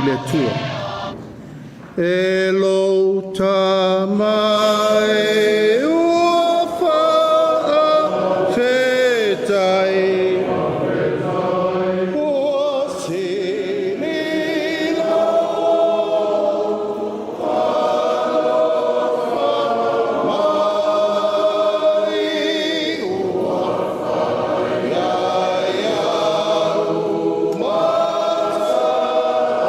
i le Atua. E lou Tama e ua faafetai, ua sili lou alofa mai, ua ia ia'u ma tamafai.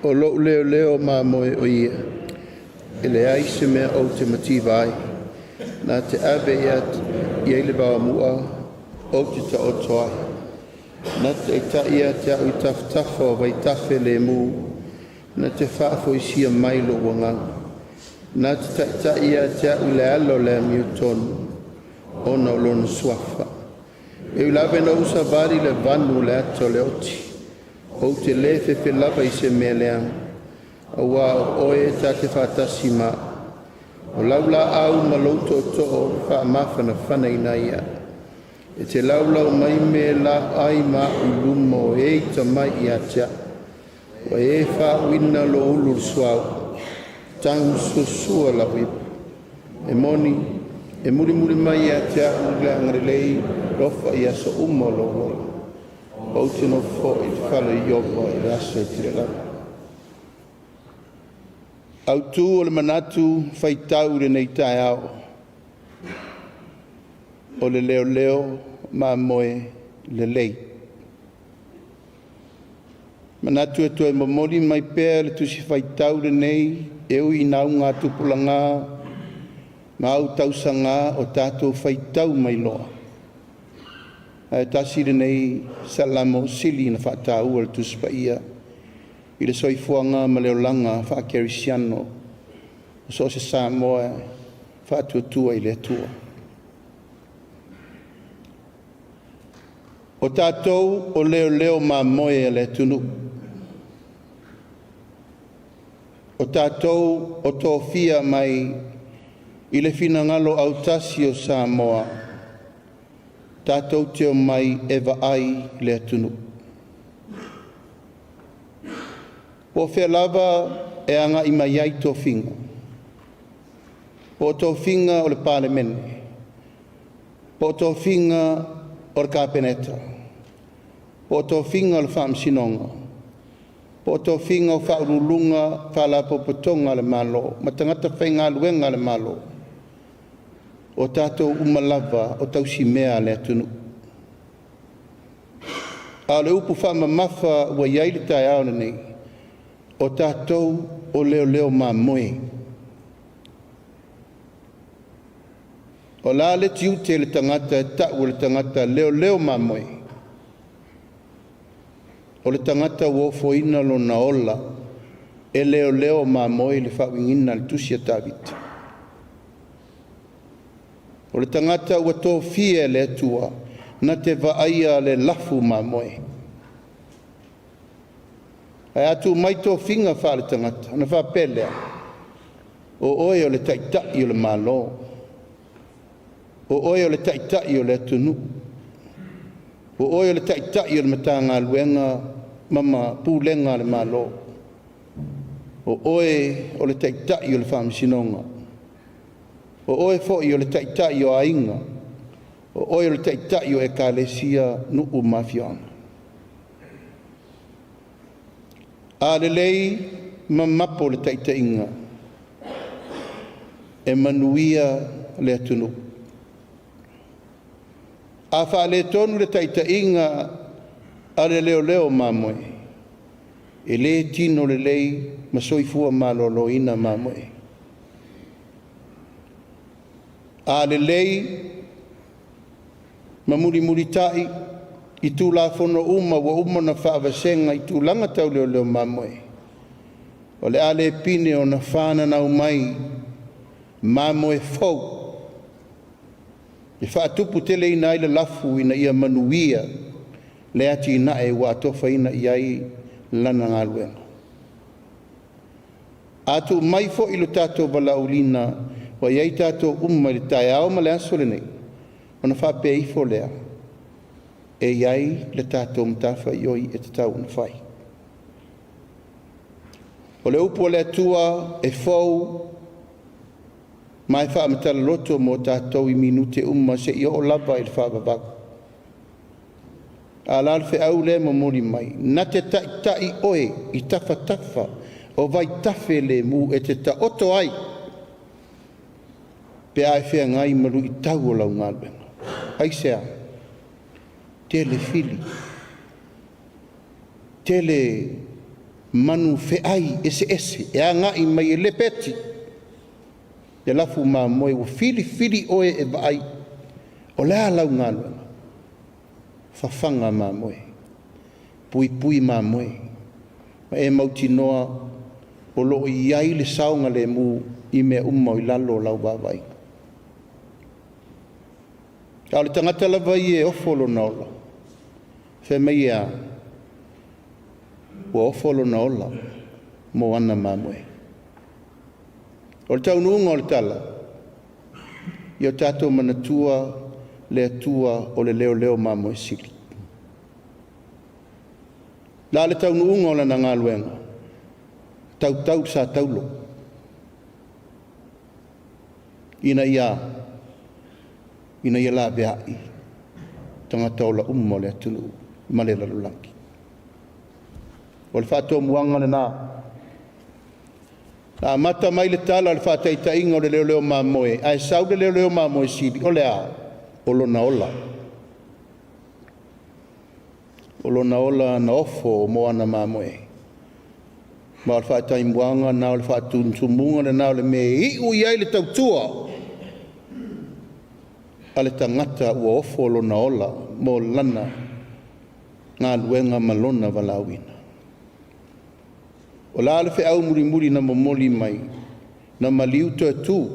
O lou leoleo mamoe o ia, e leai se mea ou te mativa ai. Na te ave ia i le vaomu'a ou te taoto ai. Na te taitai ia te au i tafatafa o vaitafe lemu, na te faafoisia mai lou agaga. Na te taitai ia te au i le ala o le amiotonu, ona o lona suafa. E ui lava ina ou savali i le vanu o le ata o le oti, ou te le fefe lava i se mea leaga, auā o oe ta te faatasi ma au. O lau laau ma lou tootoo e faamafanafanaina ai au. E te laulau mai mea laai ma au i luma o e atamai ia te au. Ua e faauuina lou ulu i le suauu, tagosuasua la'u ipu. E moni, e mulimuli mai ia te a'u le agalelei alofa i aso uma o lou ola. Ou te nofo foi i le fale o Iofa i le aso e tele lava. Autū o le manatu faitau i lenei taeao, o le leoleo mamoe lelei. Manatu e toe momoli mai pea le tusi faitau lenei e ui ina augatupulaga ma au tausaga o tatou faitau mai loa. Ae tasi lenei salamo sili na faataua e le Tusi Paia i le soifuaga ma le olaga faakerisiano o so o se Samoa e faatuatua i le Atua. O tatou o leoleo mamoe a le atunuu. O tatou o tofia mai i le finagalo autasi o Samoa, tatou te omai e vaai le atunuu. Po o fea lava e agai mai ai tofiga, po o tofiga o le Palemene, po o tofiga o le Kapeneta, po o tofiga o le Faamasinoga, po o tofiga o Faauluuluga Faalapotopotoga a le Malo ma tagata faigaluega a le Malo, o tatou uma lava o tausimea a le atunuu. A o le upu faamamafa ua i ai le taeao lenei, o tatou o leoleo mamoe. O le a le tiute le tagata e tau o le tagata leoleo mamoe? O le tagata ua ofoina lona ola e leoleo mamoe le faauigaina a le tusi a Tavita. O le tagata ua tofia e le Atua na te vaaia le lafu mamoe. Ae a tuu mai tofiga faale-tagata, ona faapea lea, o oe o le taitai o le Malo, o oe o le taitai o le atunuu, o oe o le taitai o le Matagaluega ma Pulega a le Malo, o oe o le taitai o le Faamasinoga, o oe foi o le taitai o aiga, o oe o le taitai o ekalesia, nuu ma afioaga. A lelei ma mapo le taitaiga, e manuia le atunuu. A faaletonu le taitaiga a le leoleo mamoe, e le tino lelei ma soifua maloloina mamoe. A lelei ma mulimulitai i Tulafono uma ua uma ona faavasega i tulaga tau leoleo mamoe, o le a le pine ona fananau mai mamoe fou e faatuputeleina ai le lafu ina ia manuia le atinae ua atofaina i ai lana galuega. A tuu mai foi lo tatou valaauina ua i ai tatou uma i le taeao ma le aso lenei, ona faapea ifo lea, e i ai le tatou matafaioi e tatau ona fai. O le upu a le Atua e fou ma e faamatala mo tatou i minute uma seia oo lava i le faavavau. A la le feau lea e momoli mai, na te taitai oe i tafatafa o vaitafe lemu e te taoto ai pe a e feagai ma luitau o lau galuega. Aisea? Tele fili, tele manu feai eseese e agai mai e lepeti le lafu mamoe, ua filifili oe e vaai o le a lau galuega. Fafaga mamoe, puipui mamoe, ma e mautinoa o lo o i ai le saogalemu i mea uma o i lalo o lau vaavaaiga. A o le tagata lava ia e ofo lona ola, fai mai e a? Ua ofo lona ola mo ana mamoe. O le taunuuga o le tala, ia o tatou manatua le Atua o le leoleo mamoe sili. La le taunuuga o lana galuega, tautau sa taulo, ina ia laveai tagata ola uma o le atunuu ma le lalolagi. O le faatomuaga lena. Na amata mai le tala o le faataitaiga o le leoleo mamoe, ae sau le leoleo mamoe sili, o le a? O lona ola. O lona ola na ofo mo ana mamoe. Ma o le faataimuaga na o le faatumutumuga lena o le mea e iu i ai le tautua a le tagata ua ofo lona ola mo lana galuega ma lona valaauina. O la le feau mulimuli na momoli mai, na maliu toe tu,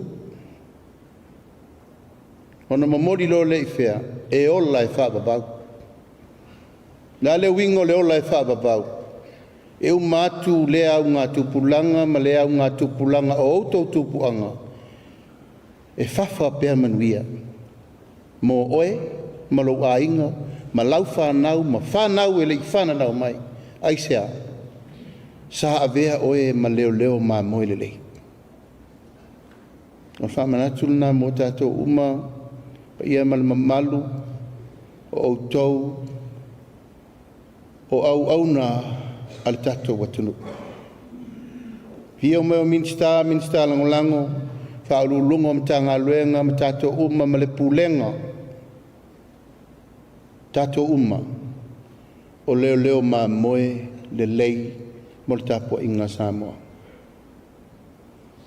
ona momoli loa lea i fea, e ola e faavavau. La le uiga o le ola e faavavau, e uma atu lea augatupulaga ma lea augatupulaga o outou tupuaga, e fafa pea manuia mo oe ma lou aiga ma lau fanau ma fanau e le i fananau mai. Aisea? Sa avea oe ma leoleo mamoe lelei. O le faamanatu lena mo tatou uma, paia ma le mamalu o outou o auauna a le tatou atunuu. Afio mai o Minisita, Minisita Lagolago, Faauluuluga o Matagaluega ma tatou uma ma le Pulega, tatou uma o leoleo mamoe lelei mo le tapuaiga a Samoa.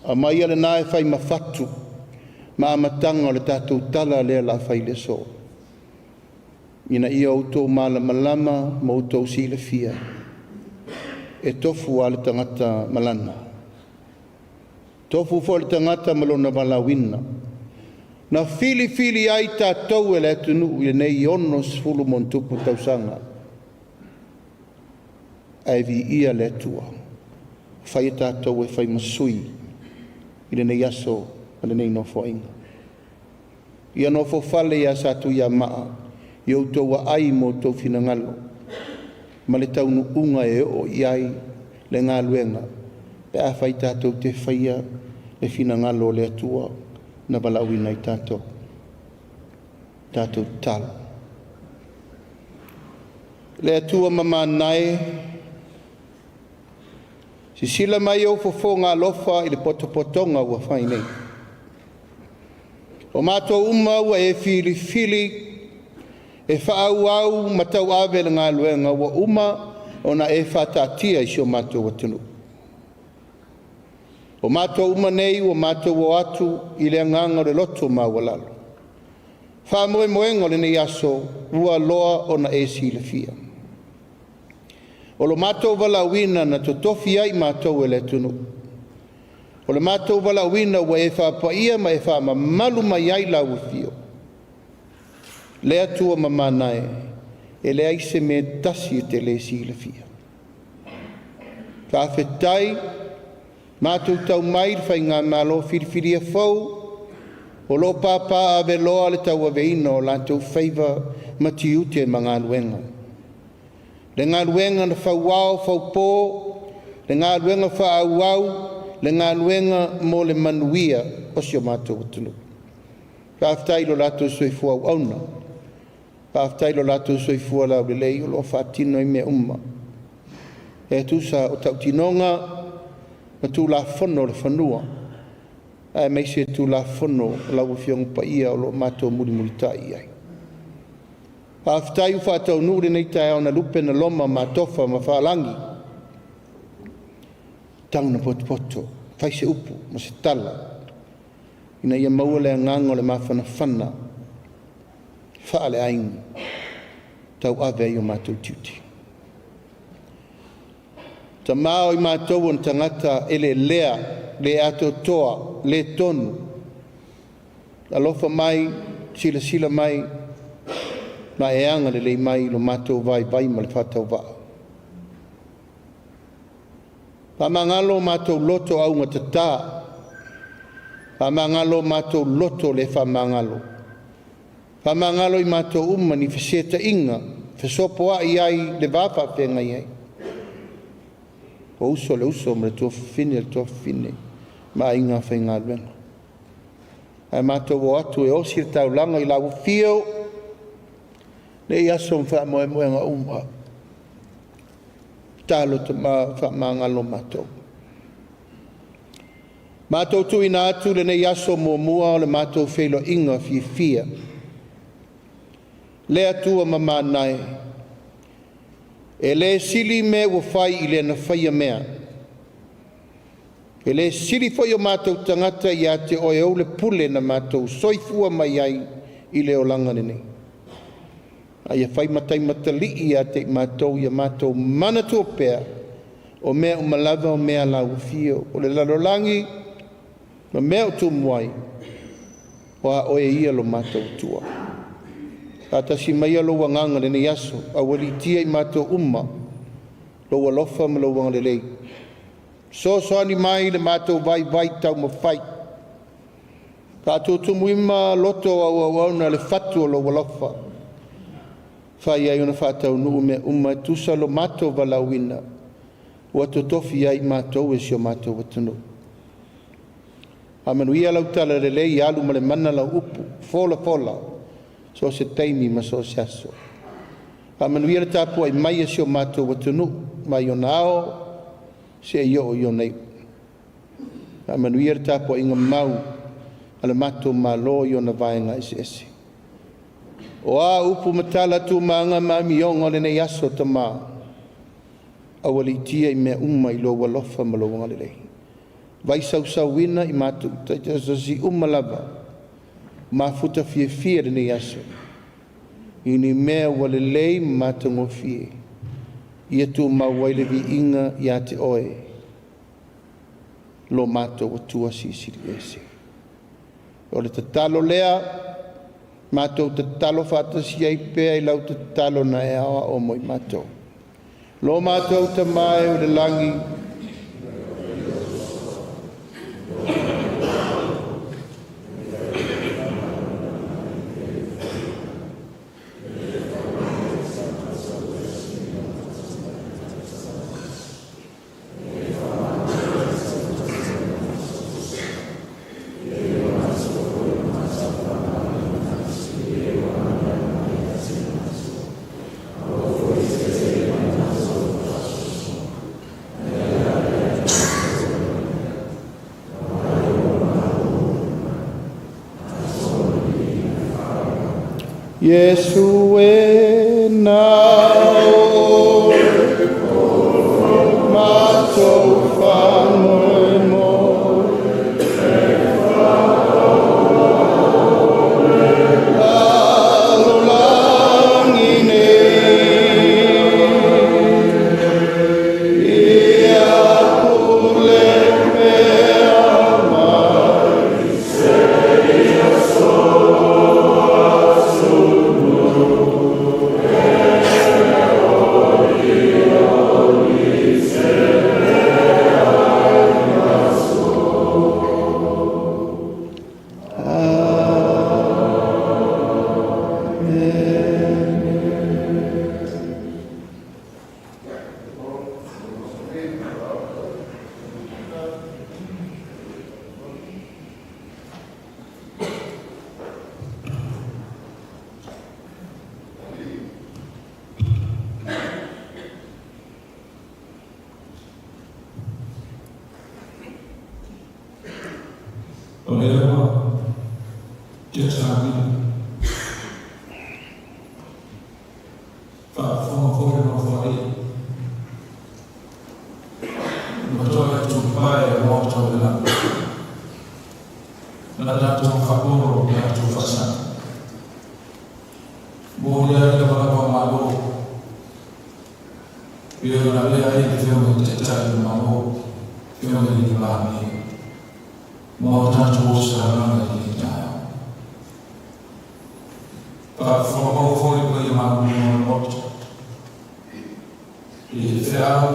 Aumaia lena e fai ma fatu ma amataga o le tatou tala lea la fai le aso, ina ia outou malamalama ma outou silafia e tofu lava le tagata malana, tofu foi le tagata ma lona valaauina. Na filifili ai tatou e le atunuu i lenei 60 ma ono tupu tausaga, ae viia le Atua, fai tatou e fai ma sui i lenei aso ma lenei nofoaiga. Ia nofofale ia Satuiamaa i outou aai ma outou finagalo ma le taunuuga e oo i ai le galuega pe a fai tatou te faia le finagalo o le Atua na valaauina ai tatou. Tatou tatalo. Le Atua mamanae, sisila mai ou fofoga alofa i le potopotoga ua fai nei. O matou uma ua e filifili e faaauau ma tauave le galuega ua uma ona e faataatia i si o matou atunuu. O matou uma nei ua matou o atu i le agaga o le loto maualalo. Faamoemoega o lenei aso ua loa ona e silafia. O lo matou valaauina na totofi ai matou e le atunuu. O le matou valaauina ua e faapaia ma e faamamalu mai ai lau afio. Le Atua mamanae, e leai se mea tasi e te le silafia. Faafetai matou tau mai le faigamalo filifilia fou o lo o papaaveloa le tauaveina o latou faiva ma tiute ma galuega. Le galuega na fauao faupo, le galuega faaauau, le galuega mo le manuia o si o matou atunuu. Faafetai i lo latou soifua auauna, faafetai i lo latou soifua laulelei o lo o faatino ai mea uma e tusa o tautinoga ma Tulafono o le fanua, aemaise Tulafono o lau Afioga Paia o lo o matou mulimulitai i ai. Faafetai ua faataunuu lenei taeao na lupe na loma matofa ma faalagi. Tatau ona potopoto, fai se upu ma se tala ina ia maua le agaga o le mafanafana faaleaiga tauave ai o matou tiute. Tama o i matou o ni tagata eleelea, le atoatoa, le tonu, alofa mai, silasila mai, ma e agalelei mai i lo matou vaivai ma le faatauvaa. Faamagalo o matou loto augatata, faamagalo o matou loto le faamagalo, faamagalo i matou uma ni fesetaiga fesopoai ai le va faafeagai ai. O uso le uso ma le tuafafine le tuafafine ma aiga faigaluega. Ae matou o atu e osi le taulaga i lau afio nei aso ma faamoemoega uma. Tatalo Tama faamagalo matou. Matou tuuina atu lenei aso muamua o le matou feiloaiga fiafia. Le Atua mamana e, e le sili mea ua fai i le na faia mea. E le sili foi o matou tagata ia te oe ou le pule na matou soifua mai ai i le olaga lenei. A ia fai matai matalii ia te i matou ia matou manatua pea o mea uma lava o mea lau afio o le lalolagi ma mea o tumu ai, o a oe ia lo matou Atua. Faatasi maia lou agaga lenei aso, aualiitia i matou uma lou alofa ma lou agalelei. Fesoasoani mai i le matou vaivai taumafai, faatutumuima loto o au auauna le fatu o lou alofa, fai ai ona faataunuu mea uma e tusa lo matou valaauina ua totofi ai i matou e si o matou atunuu. Faamanuia lau talalelei, alu ma le mana lau upu, folafola so o se taimi ma so o se aso. Faamanuia le tapuai mai a si o matou atunuu mai ona ao seia oo i ona iu. Faamanuia le tapuaiga mau a le matou Malo i ona vaega eseese. O a upu ma tala, tu ma aga ma amioga o lenei aso Tama, aualiitia i mea uma i lou alofa ma lou agalelei. Vaisausauina i matou taitasi uma lava, mafuta fiafia lenei aso, i ni mea ua lelei ma matagofie, ia tumau ai le viiga ia te oe, lo matou Atua Silisili Ese. O le tatalo lea, matou tatalo faatasi ai pea i lau tatalo na e aoao mo i matou. Lo matou Tama e i le lagi, Iesu e na o matou faamoemoe. Lalolagi nei, ia pule pea mai. O lea ua tiasauina faafofoga foi le Nofoalii ma toe atu. Momoli ai lavalavu a Malo, pei ona avea ai le Afioga i le Taitai o le Malo, Afioga i le Palemia, mo a tatou ositaulaga i lenei taeao. Faafofoga mau foi le paia maualuga o le Maota i le feau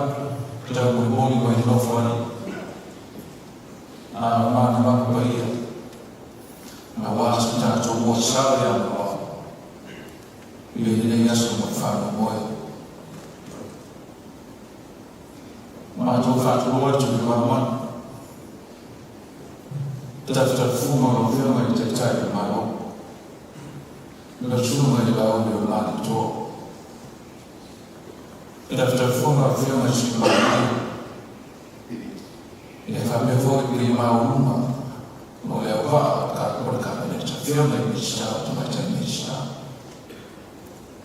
taumolimoli mai le Nofoalii a o manumanu paia aua so tatou moasau ia Manoa i lenei aso ma le faamoemoe. Matou faatulou atu i le manumanu tafutafufuga o lau Afioga i le Taitai o le Malo, lau Susuga i le Laauli o le Malietoa, tafutafufuga o Afioga i Sui Palemia, e faapea foi le paia maualuga o le auvaa o le Kapeneta, Afioga i Minisita o Tamaitai Minisita,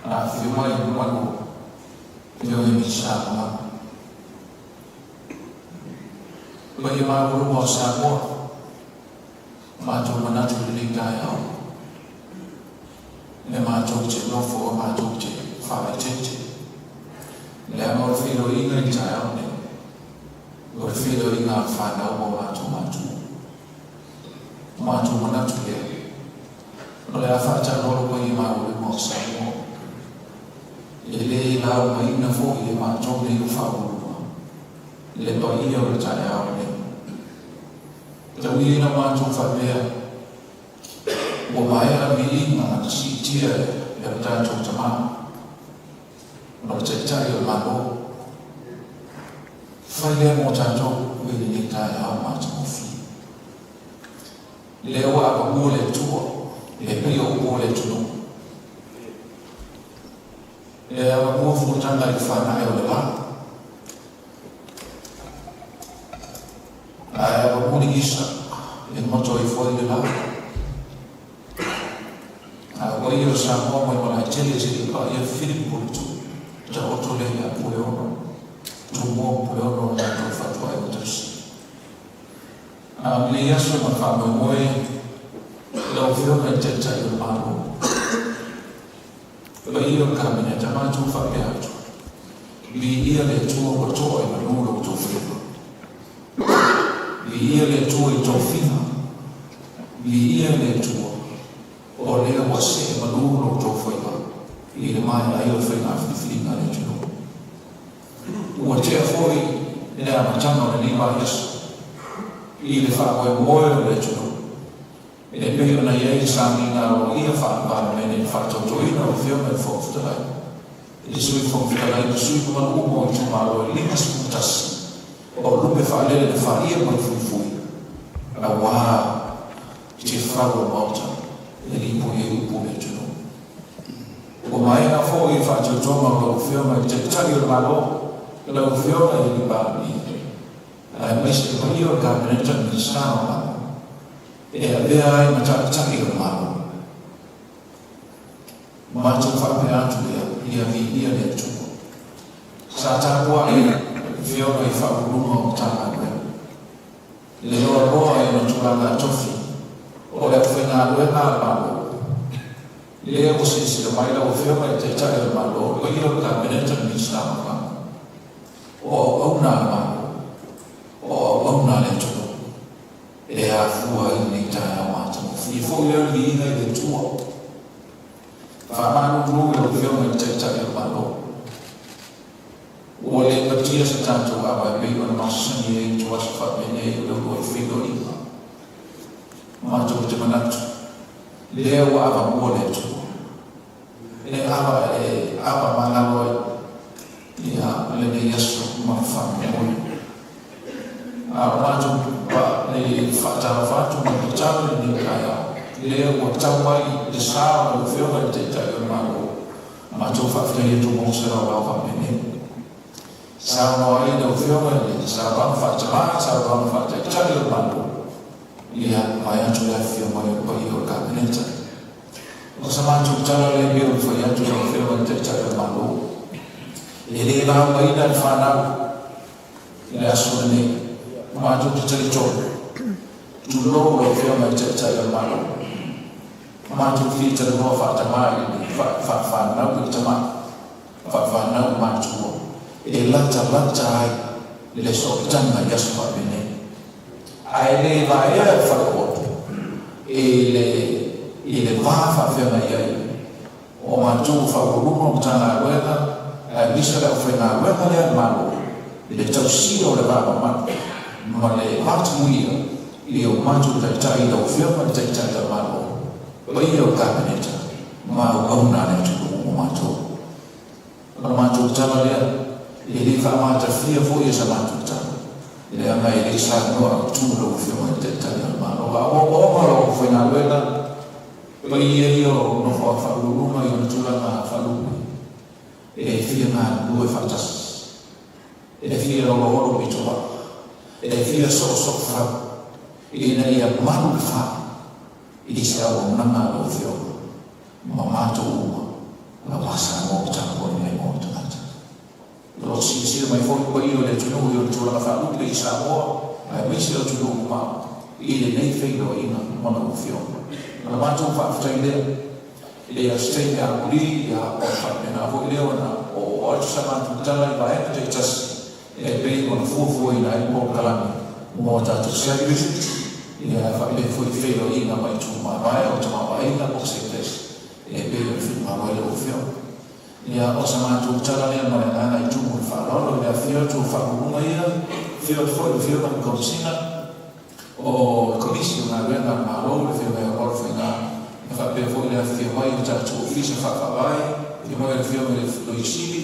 afifio mai le mamalu o Afioga i Minisita mamalu. Paia maualuga o Samoa, matou manatu i lenei taeao, e matou te nofo a matou te faaeteete, leaga o le feiloaiga i le taeao lenei, o le feiloaiga a fanau ma o matou matua. O matou manatu lea, o le a faataloalo paia maualuga o Samoa, e le laumaina foi e matou nei o faauluuluga le paia o le taeao lenei. Tau ia ina matou faapea, ua maea viiga na siitia e lo tatou Tama, o le Taitai o le Malo. Fai lea mo tatou i lenei taeao matagofie. Lea ua avamua le Atua e pei o upu o le atunuu. E avamua fuataga i le fanae o le la. Ae avamua le isa e moto ai foi le la. A o paia o Samoa mai Malaetele seia paia Philip Puletuu, taoto lea ia Puleono, Tumua ma Puleono o le tatou fatuaiga tausi. A o lenei aso ma le faamoemoe i lau Afioga i le Taitai o le Malo, paia o le Kapeneta, matou faapea atu, Viia le Atua ua toa i manu lo outou faiva. Viia le Atua i tofiga. Viia le Atua, o lea ua see manu lo outou faiva i le maea ai o le faiga filifiliga a le atunuu. Ua tea foi le amataga o lenei vaiaso i le faamoemoe o le atunuu e pei ona i ai le sauniga aloaia faale-Palemene i le faatautoina o le Afioga i le Fofoga Fetalai, le Sui Fofoga Fetalai ma sui mamalu uma o itumalo e 51 o lupe faalele na faia mai Fuifui aua te fau o le Maota e lipoi ai upu o le atunuu. Ua maea foi le faatautoga o lau Afioga i le Taitai o le Malo, lau Afioga i le Palemia, aemaise le paia o le Kapeneta Minisita o Malo, e avea ai ma Taitai o le Malo. Matou faapea atu lea, ia viia le Atua. Sa tapuai le Afioga i Faauluuluga o Matagaluega, le loaloa i ona tulaga tofi o le aufaigaluega a le Malo, lea ua silasila mai lau Afioga i le Taitai o le Malo, le paia o le Kapeneta, Minisita mamalu, o auauna a le Malo, o auauna a le atunuu e afua ai lenei taeao matagofie foi lea o le viiga i le Atua. Faamalulu i lau Afioga i le Taitai o le Malo, ua le matia se tatou ava e pei ona masani ai i ituaso faapenei o le uluai feiloaiga. Matou te manatu, lea ua avamua le Atua, e ava e ava malalo ai ia lenei aso ma le faamoemoe. A o matou le faatalofa atu ma le tatalo i lenei taeao, lea ua tau mai le sa o lau Afioga i le Taitai o le Malo, matou faafetai atu mo se laolao faapenei. Saunoa ai lau Afioga i le saunoaga faa-tama, saunoaga faa-Taitai o le Malo, ia vaeatu le afifio mai o le paia o le Kapeneta. O sa matou tala lea pei ona fai atu lau Afioga i le Taitai o le Malo, e le laugaina le fanau i le aso lenei. Matou te talitonu, tulou lau Afioga i le Taitai o le Malo. Matou fia talanoa faatamā i le faafanau i le tamai, faafanau i matua, e latalata ai le sootaga i aso faapenei. Ae le vaea le falepoto i le i le va faafeagai ai o matou o Faauluuluga o Matagaluega aemaise le aufaigaluega lea a le Malo i le tausia o le va mamalu ma le vatamuia i o matou taitai i lau Afioga i le Taitai o le Malo, paia o le Kapeneta ma auauna a le atunuu mo matou. O le matou tala lea, e le faamatafia foi e sa matou tala, leaga e le saunoa autu lau Afioga i le Taitai o le Malo. A o ogaoga o lau aufaigaluega, paia ia o nofo a Faauluuluga i ona tulaga faalupe, e fia galulue faatasi, e fia oloholo pitolao, e fia soosoofau, ina ia malu le fa i se auaunaga a lau Afioga ma matou uma aua Samoa ua tapuai mai mo ona tagata. O lo o silasila mai foi le paia o le atunuu i ona tulaga faalupe i Samoa aemaise o atunuu mamao i lenei feiloaiga ma lau Afioga. O le matou faafetai lea i le Aso Taimi Amuli, ia, ona faapena foi lea ona oooo atu sa matou tala i vaega taitasi e pei ona fuafuaina ai le polokalame mo a tatou site visit, ia faapea foi feiloaiga mai itumalo o tamaoaiga po o sectors e pei ona finagalo ai lau Afioga. Ia, o sa matou tala lea ma le agaga i tumu i le faaaloalo i le afifio atu o Faauluuluga ia, afio atu foi le Afioga i le Komesina o le Komisi o Galuega a le Malo, le Afioga ia Rod Faingaa, ia faapea foi le afifio mai o tatou Ofisa Faa-Faavae, afio mai le Afioga i le Loia Sili,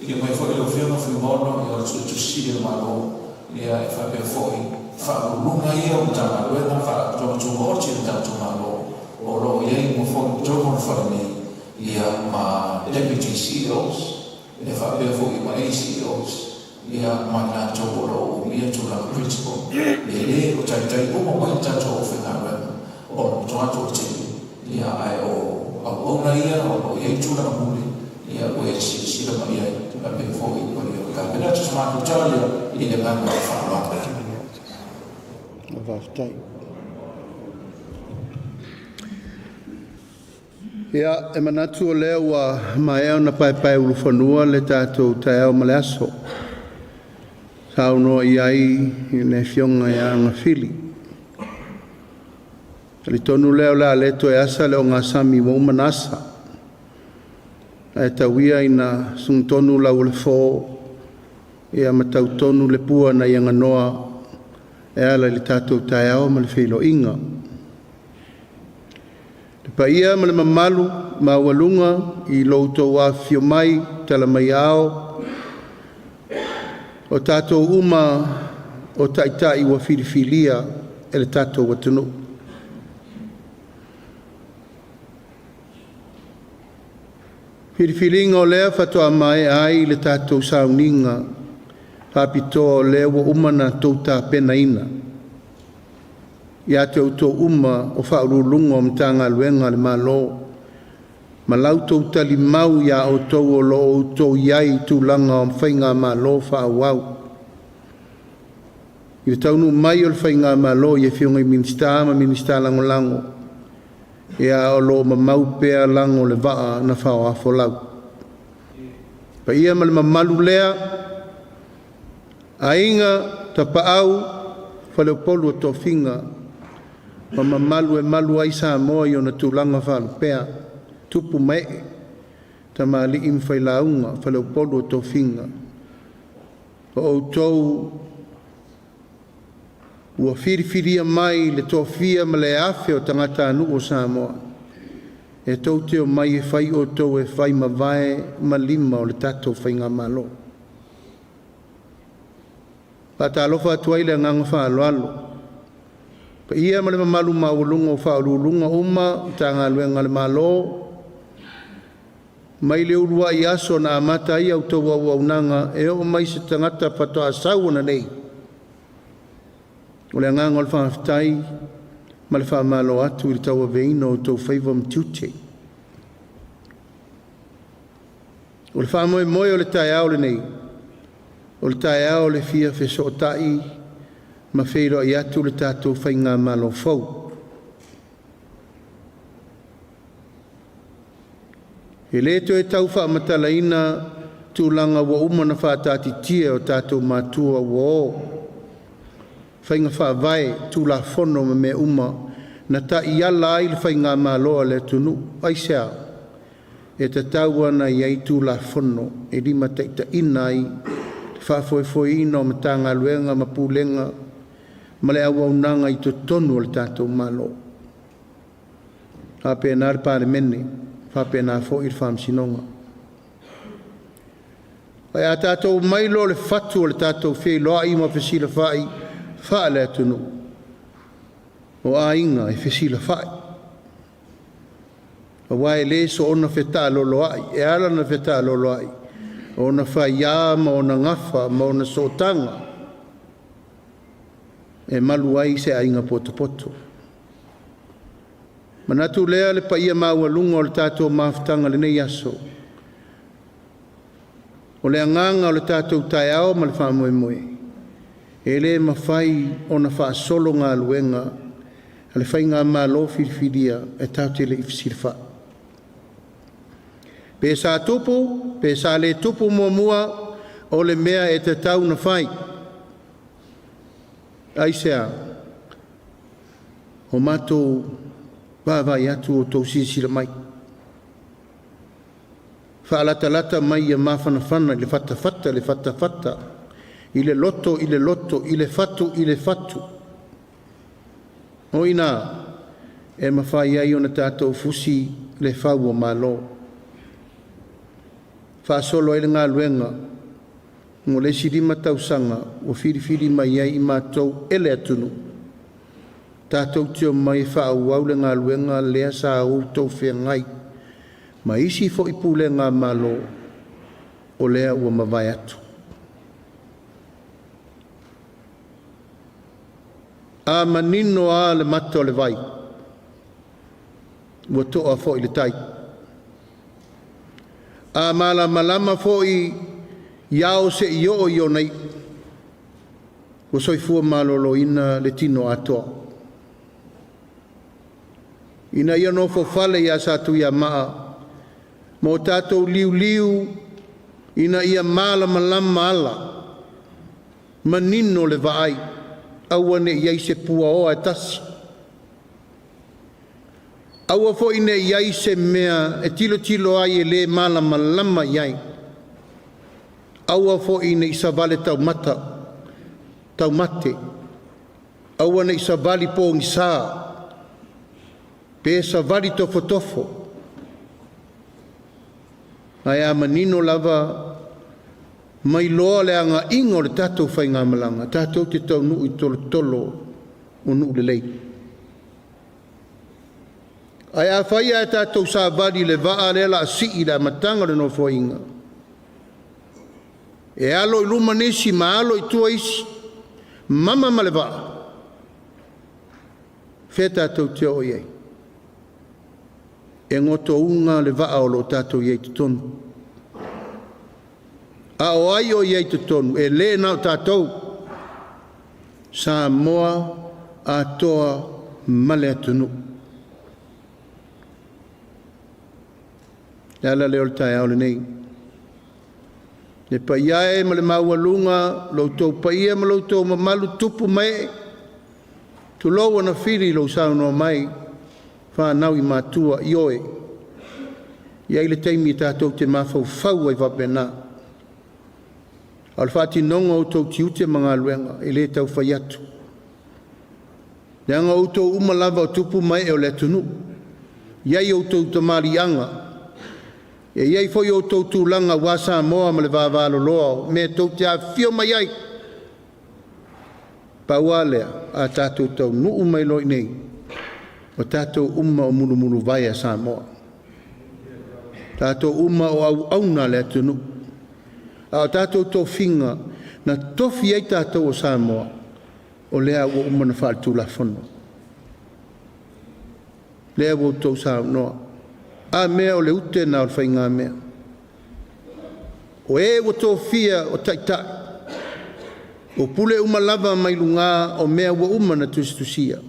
afio mai foi lau Afioga Fuimaono, ia o le Suetusi Sili a le Malo, ia e faapea foi Faauluuluga ia o Matagaluega, Faalapotopotoga Tumaoti a le tatou Malo o lo o i ai uma foi i totonu o le fale nei, ia ma Deputy CEOs, e faapea foi ma ACEOs, ia ma i latou o lo o umia tulaga principal, e le o taitai uma mai le tatou aufaigaluega o le matua toatele, ia ae o auauna ia o lo o i ai tulaga mule, ia ua e silasila mai ai, faapea foi i paia o le Kapeneta. O se matou tala lea i le agaga o le faaaloalo. Faafetai. Ia, e manatu o lea ua maea ona paepaeulufanua le tatou taeao ma le aso. Saunoa i ai le Afioga ia Agafili. Talitonu lea o le a le toe asa le ogasami ua uma ona asa. Ae tau ia ina sugutonu lau o le fo ia ma tautonu le pua nai aganoa e ala i le tatou taeao ma le feiloaiga. Le paia ma le mamalu maualuga i lo outou afifio mai, tala mai ao, o tatou uma o taitai ua filifilia e le tatou atunuu. Filifiliga o lea faatoa maea ai le tatou sauniga faapitoa o lea ua uma ona outou tapenaina ia te outou uma o Faauluuluga o Matagaluega a le Malo ma la outou talimau ia outou o lo o outou i ai i tulaga o faigamalo faaauau. I le taunuu mai o le faigamalo i Afioga i Minisita ma Minisita Lagolago, ia o lo o mamau pea lago o le vaa na faoafolau. Paia ma le mamalu lea, aiga, tapaau, faleupolu o tofiga, ma mamalu e malu ai Samoa i ona tulaga faalupea, tupu ma ee, tamalii ma failauga, faleupolu o tofiga. O outou ua filifilia mai le toafia ma le afe o tagatanuu o Samoa e tou te omai e fai outou e fai mavae ma lima o le tatou Faigamalo. Faatalofa atu ai le agaga faaaloalo, paia ma le mamalu maualuga o Faauluuluga uma o Matagaluega a le Malo, mai le uluai aso na amata ai a outou auaunaga e oo mai se tagata faatoa sau ananei. O le agaga o le faafetai ma le faamalo atu i le tauaveina o outou faiva ma tiute. O le faamoemoe o le taeao lenei, o le taeao o le fia fesootai ma feiloai atu le tatou Faigamalo fou. E le toe tau faamatalaina tulaga ua uma ona faataatitia e o tatou matua ua o faiga faavae, Tulafono ma mea uma na taiala ai le faigamalo a le atunuu. Aisea? E tatau ona i ai Tulafono e limataitaiina ai le faafoefoeina o Matagaluega ma Pulega ma le auaunaga i totonu o le tatou Malo, faapena le Palemene, faapena foi le Faamasinoga. Ae a tatou omai loa i le fatu o le tatou feiloai ma fesilafai faale-atunuu, o aiga e fesilafai, aua e le soona fetaaloloai. E ala ona fetaaloloai, o ona faia ma ona gafa ma ona sootaga e malu ai se aiga potopoto. Manatu lea le paia maualuga o le tatou mafutaga i lenei aso, o le agaga o le tatou taeao ma le faamoemoe, e le mafai ona faasolo galuega a le Faigamalo filifilia e tatou te le i fesilafai. Pe sa tupu, pe sa le tupu muamua, o le mea e tatau ona fai. Aisea? Ua matou vaavaai atu ua outou silasila mai, faalatalata mai ia mafanafana i le fatafata i le fatafata, i le loto i le loto, i le fatu i le fatu. O i ina e mafai ai ona tatou fusi le fau o Malo, faasolo ai le galuega mo le isi 5 tausaga ua filifili mai ai i matou e le atunuu, tatou te omai e faaauau le galuega lea sa outou feagai ma isi foi pulega a Malo o lea ua mavae atu. A manino lava le mata o le vai, ua to'a foi le tai. A malamalama foi i ao seia oo i ona iu, ua soifua maloloina le tino atoa. Ina ia nofofale ia Satuiamaa ma o tatou liuliu ina ia malamalama ala, manino le vaai, aua ne i i ai se puaoa e tasi, aua foi ne i i ai se mea e tilotilo ai e le malamalama i ai, aua foi ne i savali taumate, aua ne i savali pogisa, pe savali tofotofo, ae a manino lava ma iloa le agaiga o le tatou faigamalaga, tatou te taunuu i tolotolo o nuu lelei. Ae afai ae tatou savali i le vaa lea o le a sii i le amataga o le Nofoaiga, e alo i luma nisi ma alo i tua isi, mama ma le vaa, fea tatou te oo i ai? E gotouga le vaa o lo o tatou i ai i totonu. A o ai o i ai i totonu? E le na o tatou, Samoa atoa ma le atunuu. Le ala lea o le taeao lenei. Le paia e ma le maualuga, lo outou paia ma lo outou mamalu tupu ma ee, tulou ona fili lou saunoa mai, fanau i matua, ioe, e i ai le taimi tatou te mafaufau ai faapena. A o le faatinoga o outou tiute ma galuega e le tau fai atu. Leaga o outou uma lava o tupu ma ee o le atunuu. E i ai outou tamaliiaga, e i ai foi outou tulaga aua Samoa ma le vavaloloa o mea tou te afifio mai ai. Pau lava lea, a tatou taunuu mai loa i inei, o tatou uma o mulumuluvae a Samoa. Tatou uma o auauna a le atunuu. A o tatou tofiga na tofi ai tatou o Samoa, o lea ua uma ona faale-Tulafono. Lea ua outou saunoa. A mea o le ute lena o le faigamea. O e ua tofia o taitai, o pule uma lava mai luga o mea ua uma ona tusitusia.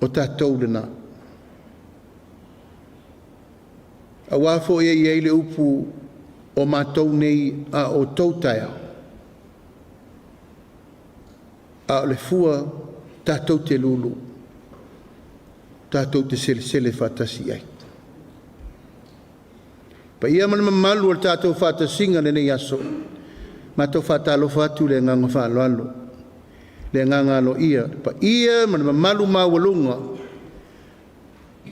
O tatou lena. Auā foi e i ai le upu o matou nei a outou taeao, a o le fua tatou te lulu, tatou te selesele faatasi i ai. Paia ma le mamalu o le tatou faatasiga i lenei aso, matou faatalofa atu i le agaga faaaloalo, le agaga aloaia, le paia ma le mamalu maualuga,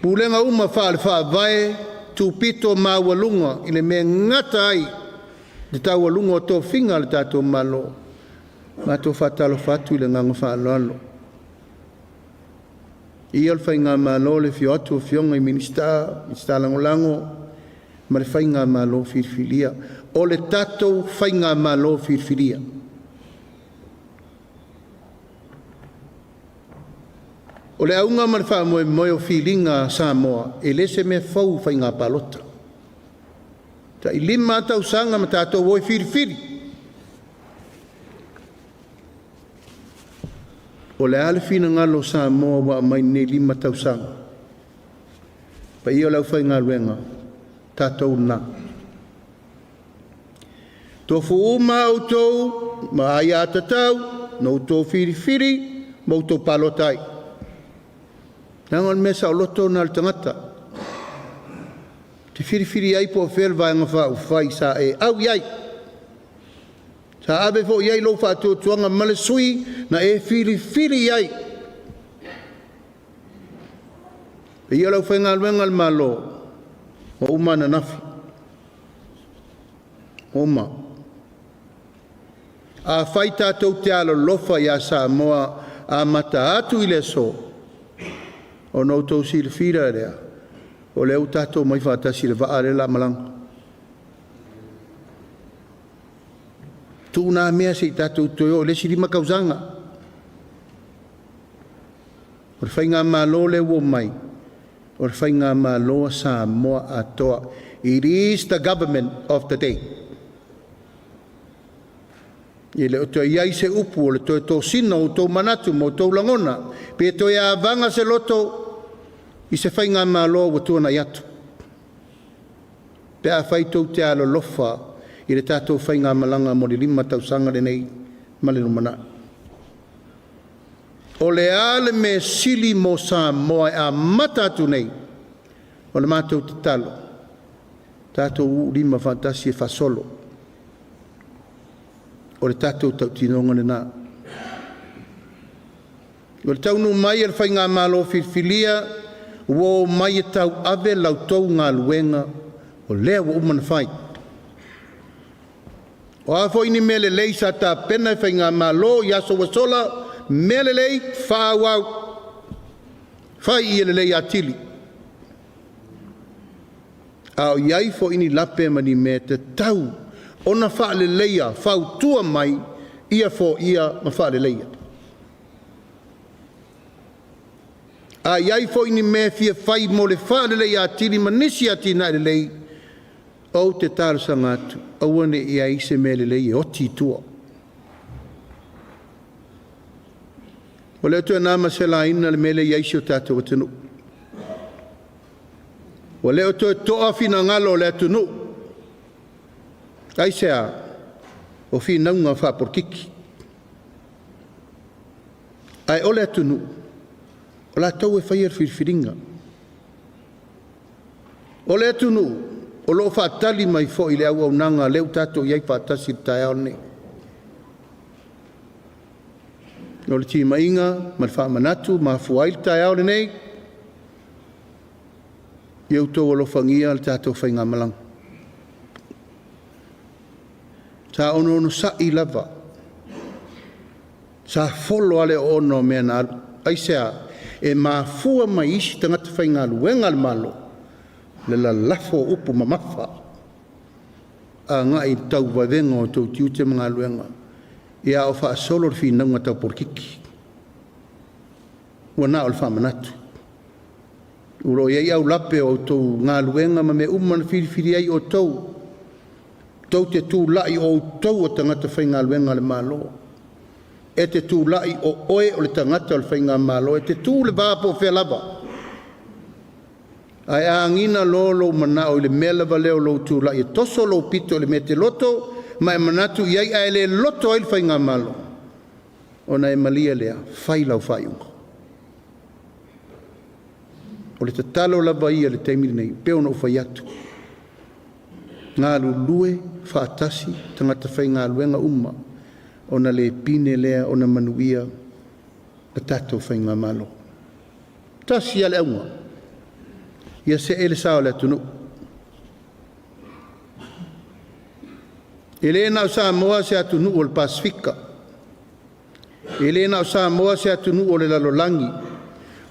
pulega uma faale-faavae, tupito maualuga i le mea e gata ai le taualuga o tofiga a le tatou Malo. Matou faatalofa atu i le agaga faaaloalo. Ia o le Faigamalo le afio atu o Afioga i Minisita, Minisita Lagolago ma le Faigamalo filifilia. O le tatou Faigamalo filifilia. O le auga ma le faamoemoe o filiga a Samoa, e le se mea fou faiga palota. Tai 5 tausaga ma tatou o e filifili. O le a le finagalo o Samoa ua aumai nei 5 tausaga. Paia o le aufaigaluega, tatou na. Tofu uma outou ma aiatatau na outou filifili ma outou palota ai. Leaga o le mea saoloto lena a le tagata. Te filifili ai po o fea le Vaega Faaupufai sa e au i ai. Sa ave foi i ai lou faatuatuaga ma le sui na e filifili i ai. Paia o le aufaigaluega a le Malo, ua uma ananafi, ua uma. Afai tatou te alolofa ia Samoa amata atu i le aso, ona outou silafia lea, o lea ua tatou omai faatasi i le vaa lea o le a malaga. Tuu na mea se i tatou toe oo i le isi 5 tausaga. O le Faigamalo lea ua omai, o le Faigamalo a Samoa atoa. It is the government of the day. E le o toe i ai se upu o le toe tosina o outou manatu ma outou lagona, pe toe avaga se loto i se Faigamalo ua tuanai atu. Pe afai tou te alolofa i le tatou faigamalaga mo le 5 tausaga lenei ma le lumanai. O le a le mea sili mo Samoa e amata atu nei, o le matou tatalo, tatou uulima faatasi e faasolo. O le tatou tautinoga lena. O le taunuu mai e le Faigamalo filifilia, ua o mai e tauave la outou galuega o lea ua uma ona fai. O a foi ni mea lelei sa tapena e Faigamalo i aso ua sola, mea lelei faaauau, fai ia lelei atili. A o i ai foi ni lape ma ni mea tatau ona faaleleia, fautua mai, ia foia ma faaleleia. A i ai foi ni mea fia fai mo le faaleleia atili ma nisi atinae lelei, ou te talosaga atu, aua ne i i ai se mea lelei e oti i tua. O lea toe na ma se laina le mea lea e i ai si o tatou atunuu. Ua le o toe toa finagalo o le atunuu. Aisea? O finauga faapolikiki. Ae o le atunuu, o latou e faia le filifiliga. O le atunuu, o lo o faatali mai foi le auaunaga lea ua tatou i ai faatasi i le taeao lenei. O le timaiga ma le faamanatu ma afua ai le taeao lenei, ia outou alofagia le tatou faigamalaga. Sa onosai lava, sa folo lava le oona o mea na alu. Aisea? E mafua mai isi tagata faigaluega a le Malo le lalafo o upu mamafa agai i le tauvaivega o outou tiute ma galuega, ia a o faasolo le finauga tau polokiki. Ua na o le faamanatu. O lo o i ai aulape o outou galuega ma mea uma na filifili ai outou, tou te tulai o outou o tagata faigaluega a le Malo. E te tulai o oe o le tagata o le Faigamalo, e te tu le va po o fea lava. Ae a agiga loa lou manao i le mea lava lea o lou tulai e toso lou pito i le mea e te loto ma e manatu i ai ae le loto ai le Faigamalo, ona e malie lea, fai lau faaiuga. O le tatalo lava ia i le taimi lenei, e pei ona ou fai atu, galulue faatasi tagata faigaluega uma ona le pine lea ona manuia le tatou Faigamalo. Tasi lava le auga, ia see le sa o le atunuu. E le na o Samoa se atunuu o le Pasefika, e le na o Samoa se atunuu o le lalolagi.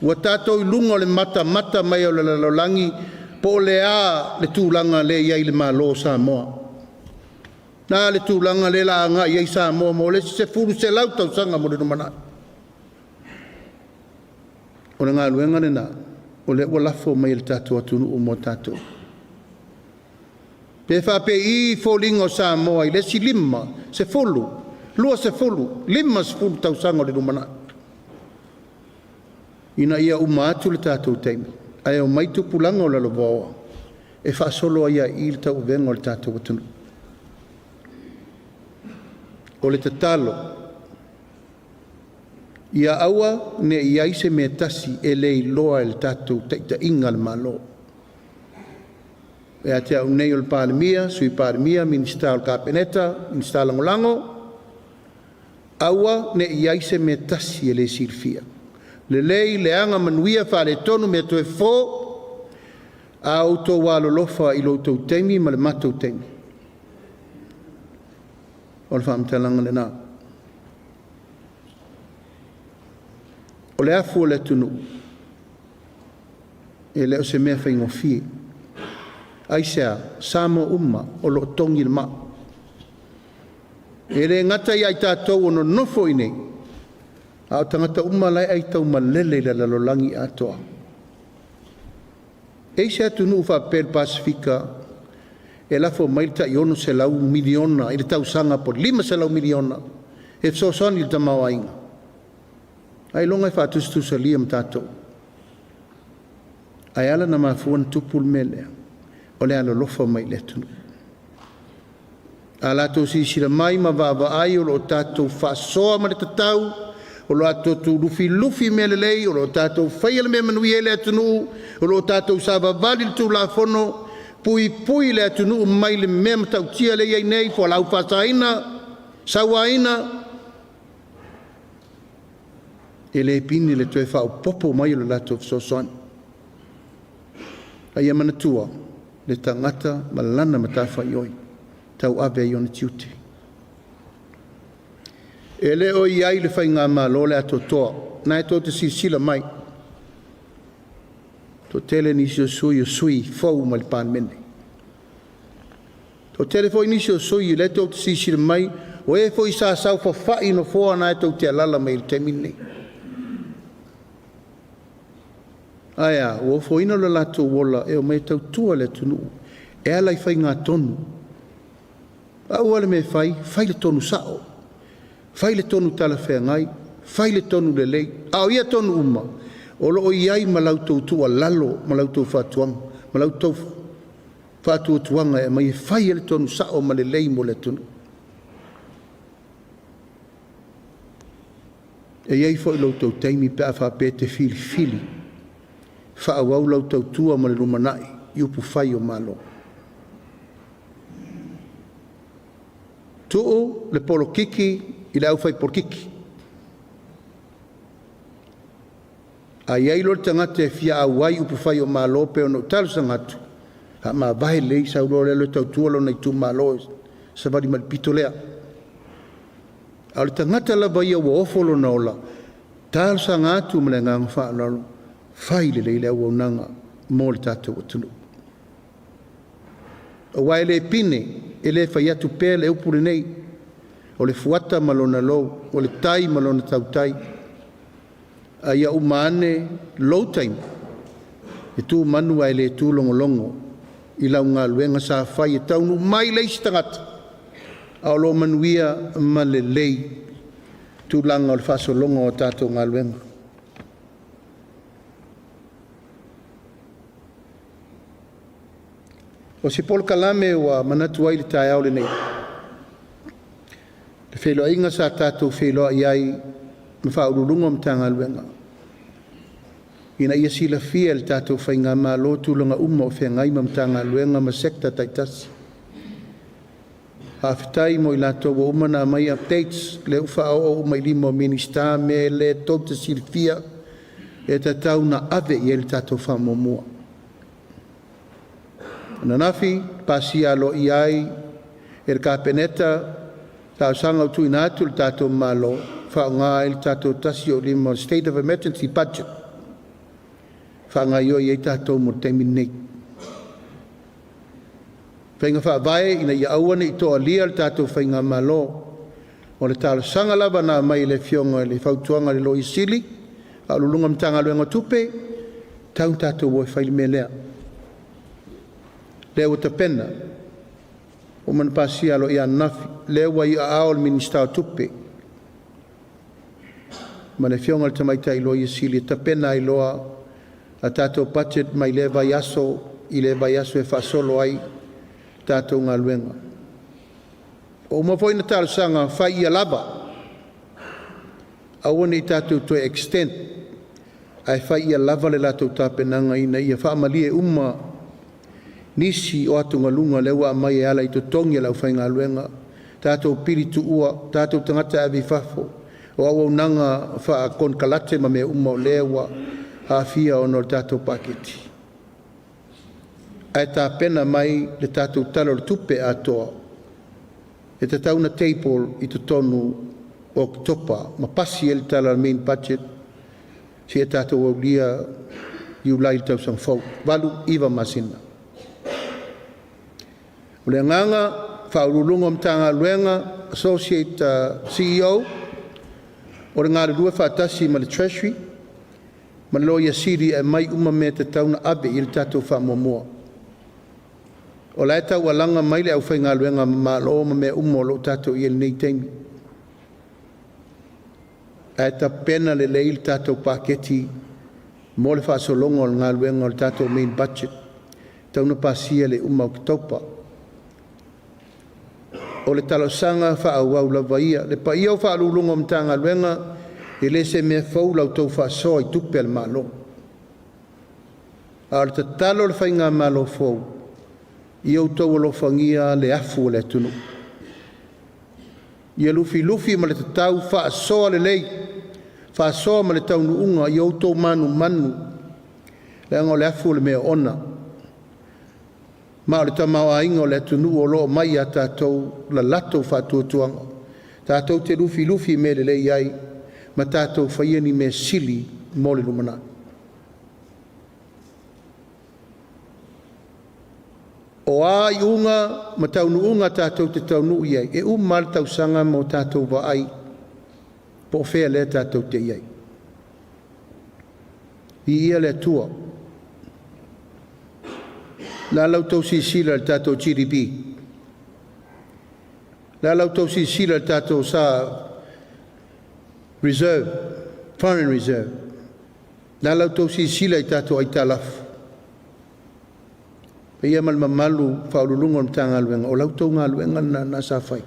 Ua tatou i luga o le matamata mai o le lalolagi po o le a le tulaga lea e i ai le Malo o Samoa. O le a le tulaga lea o le a agai i ai Samoa mo le isi 10, 100 tausaga mo le lumanai. O le galuega lena o lea ua lafo mai e le tatou atunuu mo tatou. Pe faapei foliga o Samoa i le isi 5, 10, 20, 50 tausaga o le lumanai, ina ia uma atu le tatou taimi ae omai tupulaga o lalovaoa e faasolo ai lava i i le tauavega o le tatou atunuu. O le tatalo, ia aua ne i i ai se mea e tasi e le iloa e le tatou taitaiga a le Malo. Ia te au nei o le Palemia, Sui Palemia, Minisita o le Kapeneta, Minisita Lagolago, aua ne i i ai se mea e tasi e le silafia. Lelei, leaga, manuia, faaletonu, mea toe fofo, a outou alolofa i lo outou taimi ma le matou taimi, o le faamatalaga lena. O le afu o le atunuu, e le o se mea faigofie. Aisea? O Samoa uma o lo o togi le maa. E le gata ia i tatou o nonofo i inei, a o tagata uma la e aitaumalele i le lalolagi atoa. E i ai se atunuu faapea i le Pasefika e lafo mai le tai $600 miliona i le tausaga po o le $500 miliona e fesoasoani i le tamaoaiga? Ailoga e faatusatusalia ma tatou. Ae ala ona mafua ona tupu le mea lea, o le alolofa mai i le atunuu. A latou silasila mai ma vaavaai o lo o tatou faasoa ma le tatau, o lo o tatou lufilufi mea lelei, o lo o tatou faia le mea e manuia ai le atunuu, o lo o tatou savavali i le Tulafono, puipui le atunuu mai le mea matautia lea e i ai nei, fualaau faasaina, sauaina, e le pine le toe faaopoopo mai o le latou fesoasoani. A ia manatua, le tagata ma lana matafaioi e tauave ai ona tiute. E le o i ai le Faigamalo le atoatoa, o lena tou te silasila mai, toatele nisi o sui o sui fou mai le Palemene. Toatele foi nisi o sui o lea tou te silasila mai, o e foi sa saofafai i nofoa na tou te alaala mai ai i le taimi lenei. Ae a? Ua ofoina lo latou ola e omai e tautua le atunuu e ala i faigatonu. Pau lava le mea e fai, fai le tonu sao, fai le tonu talafeagai, fai le tonu lelei. A o ia tonu uma, o lo o i ai ma la outou tuualalo ma la outou fautuaga ma la outou faatuatuaga e aumai e fai ai le tonu sao ma lelei mo le atunuu. E i ai foi lo outou taimi pe a faapea e te filifili faaauau lau tautua mo le lumanai i upufai o Malo. Tuu le polokiki i le aufai polokiki. A i ai loa le tagata e fia auai i upufai o Malo pei ona ou talosaga atu, faamavae lelei sau loa e alu e tautua lona itumalo e savali mai i le pito lea. A o le tagata lava ia ua ofo lona ola, talosaga atu ma le agaga faaaloalo, fai lelei le auaunaga mo le tatou atunuu. Aua e le pine, e le fai atu pea le upu lenei, o le fuata ma lona lou, o le tai ma lona tautai. A ia uma ane lou taimi, e tu manu ae le tu logologo i lau galuega sa fai e taunuu mai le isi tagata, a o lo o manuia ma lelei tulaga o le faasologa o a tatou galuega. O se polokalame ua manatu ai le taeao lenei, le feiloaiga sa tatou feiloai ai ma Faauluuluga o Matagaluega ina ia silafia e le tatou Faigamalo tulaga uma o feagai ma Matagaluega ma Sector taitasi. Faafetai mo i latou ua uma ona aumai updates, lea ua faaoo uma i lima o Minisita mea lea tou te silafia e tatau ona ave i ai le tatou faamuamua. O ananafi, pasia aloaia ai e le Kapeneta talosaga ua tuuina atu i le tatou Malo e faaaoga ai le tatou 105 State of Emergency Budget e faagaioi ai tatou mo le taimi lenei. Faiga faavae ina ia aua nei toalia le tatou Faigamalo. O le talosaga lava na aumai e le Afioga i le fautuaga a le Loia Sili, Faauluuluga o le Matagaluega o Tupe, e tatau ona tatou o e fai le mea lea. Lea ua tapena, ua uma ona pasia aloaia ananafi, lea ua i aao o le Minisita o Tupe ma le Afioga i le Tamaitai Loia Sili e tapena ai loa a tatou budget mai lea vaiaso i lea vaiaso e faasolo ai tatou galuega. Ua uma foi ona talosaga, fai ia lava, aua ne i tatou toe extend, ae fai ia lava le latou tapenaga ina ia faamalie uma nisi o atugaluga lea ua aumai e ala i totogi o le aufaigaluega, tatou pili tuua, tatou tagata e ave i fafo, o auaunaga faakonekarate ma mea uma o lea ua aafia ona o le tatou paketi. Ae tapena mai le tatou Tala o le Tupe atoa e tatau ona table i totonu o Oketopa ma pasi ai le tala o le main budget seia tatou aulia Iulai i le tausaga fou, 8, 9 masina. O le agaga, Faauluuluga o Matagaluega, Associate CEO, o le galulue faatasi ma le Treasury ma le Loia Sili e aumai uma mea e tatau ona ave i ai le tatou faamuamua. O la e taualaga mai le aufaigaluega malo ma mea uma o lo o tatou i ai i lenei taimi, ae tapena lelei le tatou paketi mo le faasologa o le galuega o le tatou main budget, e tatau ona pasia i le uma o Oketopa. O le talosaga faaauau lava ia. Le paia o Faauluuluga o Matagaluega, e le o se mea fou la outou faasoa i tupe a le Malo. A o le tatalo a le Faigamalo fou, ia outou alofagia le afu o le atunuu. Ia lufilufi ma le tatau, faasoa lelei, faasoa ma le taunuuga, ia outou manumanu, leaga o le afu o le mea oona, ma o le tamaoaiga o le atunuu o lo o aumai ia tatou le latou faatuatuaga. Tatou te lufilufi i mea e lelei ai ma tatou faia ni mea sili mo le lumanai. O a iuga ma taunuuga tatou te taunuu i ai, e uma lava le tausaga ma o tatou vaai po o fea lea tatou te i ai. Viia le Atua. O le a la outou silasila i le tatou GDP? O le a la outou silasila i le tatou reserve, foreign reserve? O le a la outou silasila i tatou aitalafu? Le paia ma le mamalu o Ofisa Sili o Pulega o Matagaluega, o la outou galuega lena sa fai.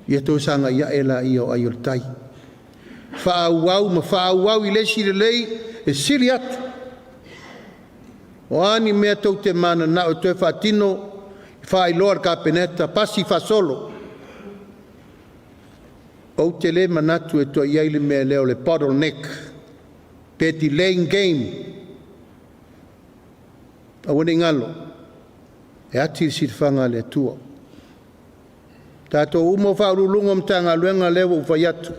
Ia toe sagai ae laia o ai o le tai. Faaauau ma faaauau i le isi lelei e sili atu. O a ni mea tou te mananao e toe faatino, faailoa i le Kapeneta, pasi faasolo. Ou te le manatu e toe i ai le mea lea o le bottleneck pe delaying game. Aua ne i galo, e ati le silafaga a le Atua. O tatou uma o Ofisa Sili o Pulega o Matagaluega lea ua ou fai atu,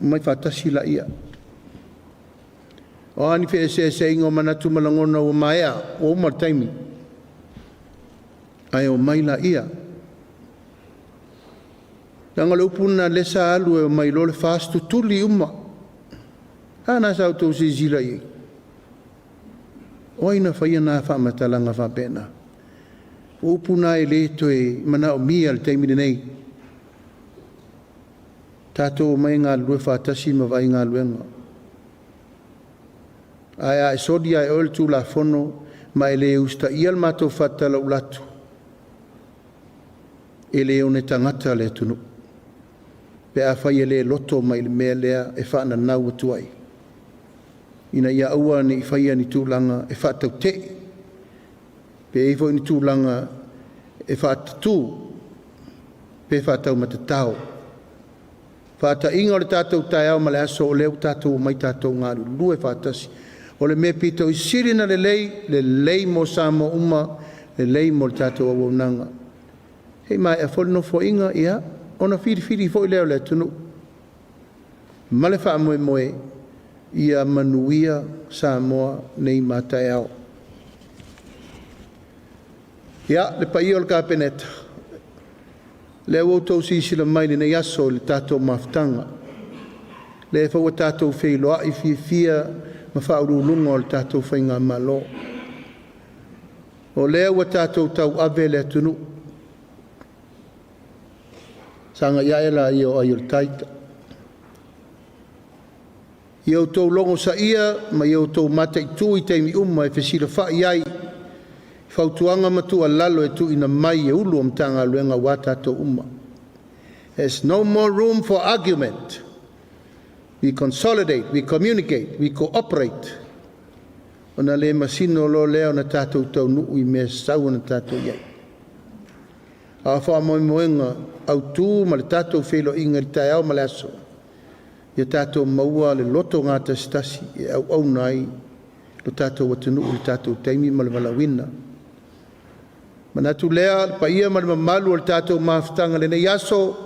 omai faatasi laia. O a ni feeseeseaiga o manatu ma lagona ua maea, ua uma le taimi, ae omai laia. Leaga o le upu lena o lea sa alu e omai loa le FAST tutuli uma. A lena sa outou silasila i ai? O ai na faia na faamatalaga faapena? O upu na e le toe manaomia i le taimi lenei. Tatou omai e galulue faatasi ma vaai galuega. Ae a e soli lava e oe le Tulafono Ma e le usitaia le matou faatalauula atu, e le one tagata le atunuu pe afai e le loto mai i le mea lea e faananau atu ai, ina ia aua ne i faia ni tulaga e faatautee, pe i ai foi ni tulaga e faatatu pe faataumatatao. Faata'iga o le tatou taeao ma le aso, o lea ua tatou omai tatou galulue faatasi. O le mea pito i sili ona lelei, lelei mo Samoa uma, lelei mo le tatou auaunaga. Se i maea foi le Nofoaiga, ia, ona filifili foi lea o le atunuu ma le faamoemoe ia manuia Samoa nei ma a taeao. Ia, le paia o le Kapeneta, lea ua outou silasila mai i lenei aso i le tatou mafutaga, lea foi ua tatou feiloai fiafia ma faauluuluga o le tatou faigamalo. O lea ua tatou tauave le atunuu, sagai ae laia o ai o le tai. Ia outou logosaia ma ia outou mataitu i taimi uma e fesilafai ai i fautuaga ma tuualalo e tuuina mai e Ofisa Sili o Matagaluega aua tatou uma. There's no more room for argument. We consolidate, we communicate, we cooperate. Ona le masino loa lea ona tatou taunuu i mea e tatau ona tatou i ai. A o faamoemoega autu ma le tatou feiloaiga i le taeao ma le aso, ia tatou maua le loto gatasitasi e auauna ai lo tatou atunuu i le tatou taimi ma le valaauina. Manatu lea, le paia ma le mamalu o le tatou mafutaga i lenei aso,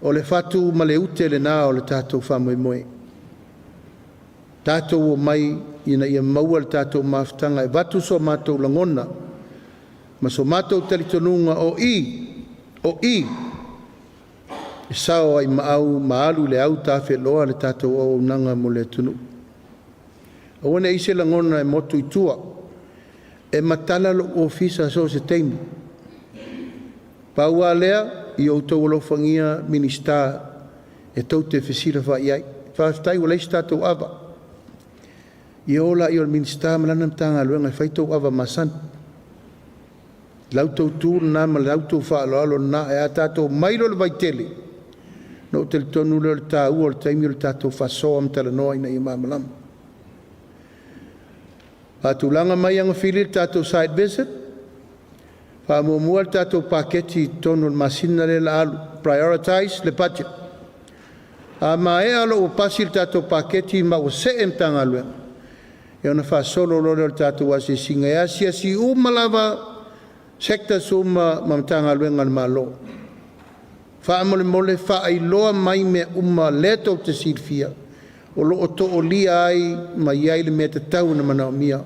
o le fatu ma le ute lena o le tatou faamoemoe. Tatou omai ina ia maua le tatou mafutaga e avatu so matou lagona ma so matou talitonuga o i e sao ai ma au ma alu i le autafeloa le tatou auaunaga mo le atunuu. Aua ne i i ai se lagona e motu i tua, e matala lou ofisa so o se taimi. Pau lava lea, ia outou alofagia Minisita e tou te fesilafai ai. Faafetai ua leai se tatou ava. Ia o laia o le Minisita ma lana Matagaluega e fai a outou ava masani. O la outou tu lena ma la outou faaaloalo lena. Ae a tatou omai loa i le vaitele, ona ou talitonu lea o le taua o le taimi o le tatou faasoa ma talanoa ina ia malamalama. Faatulaga mai agafili le tatou site visit, faamuamua le tatou paketi i totonu o le masina lea o le a alu, prioritize le budget. A maea loa ua pasi le tatou paketi ma ua see Matagaluega, ia ona faasolo loa lea o le tatou asiasiga e asiasi uma lava sectors uma ma Matagaluega a le Malo. Faamolemole faailoa mai mea uma lea tou te silafia o lo o toolia ai ma i ai le mea e tatau ona manaomia,